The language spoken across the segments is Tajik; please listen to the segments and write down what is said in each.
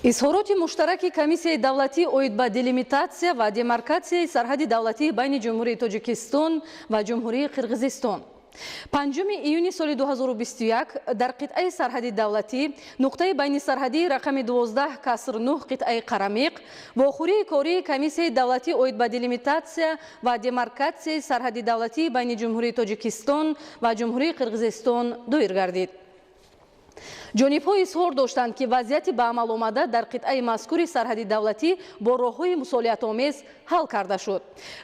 Изҳороти муштараки Комиссияи давлатӣ оид ба делимитатсия ва демаркатсияи сарҳади давлатӣ байни Ҷумҳурии Тоҷикистон ва Ҷумҳурии Қирғизистон. 5 июни соли 2021 дар қитъаи сарҳади давлатӣ, нуқтаи байнисарҳадии рақами 12,9 қитъаи Қарамиқ, вохӯрии кории Комиссияи давлатӣ оид ба делимитатсия ва демаркатсияи сарҳади давлатӣ байни Ҷумҳурии Тоҷикистон ва Ҷумҳурии Қирғизистон доир гардид. Ҷонибҳо изҳор доштанд, ки вазъияти ба амал омада дар қитъаи мазкури сарҳади давлатӣ бо роҳҳои мусолиҳатомез ҳал карда шуд.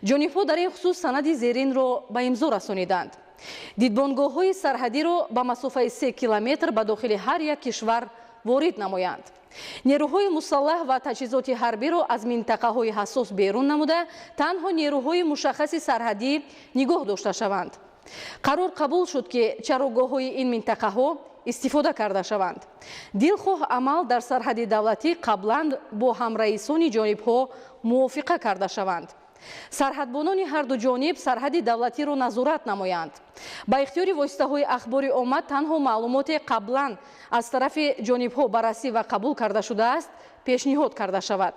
Ҷонибҳо дар ин хусус санади зеринро ба имзо расониданд. Дидбонгоҳҳои сарҳадиро ба масофаи 3 километр ба дохили ҳар як кишвар ворид намоянд. Нерӯҳои мусаллаҳ ва таҷҳизоти ҳарбиро аз минтақаҳои ҳассос берун намуда, танҳо нерӯҳои мушаххаси сарҳадӣ нигоҳ дошта шаванд. Қарор қабул шуд, ки чарогоҳҳои ин минтақаҳо истифода карда шаванд. Дилхоҳ амал дар сарҳади давлатӣ қаблан бо ҳамраисони ҷонибҳо мувофиқа карда шаванд. Сарҳадбонони ҳарду ҷониб сарҳади давлатиро назорат намоянд. Ба ихтиёри воситаҳои ахбори омма танҳо маълумоте, қаблан аз тарафи ҷонибҳо баррасӣ ва қабул карда шудааст, пешниҳод карда шавад.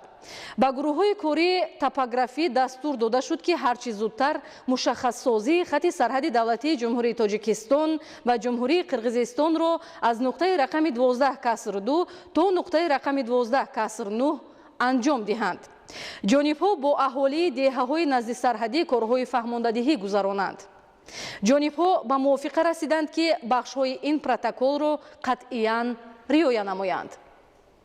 Ба гурӯҳҳои кории топографӣ дастур дода шуд, ки ҳарчи зудтар мушаххассозии хати сарҳади давлатии Ҷумҳурии Тоҷикистон ва Ҷумҳурии Қирғизистонро аз нуқтаи рақами 12,2 то нуқтаи рақами 12,9 анҷом диҳанд. Ҷонибҳо бо аҳолии деҳаҳои наздисарҳадӣ корҳои фаҳмондадиҳӣ гузаронанд. Ҷонибҳо ба мувофиқа расиданд, ки бахшҳои ин протоколро қатъиян риоя намоянд.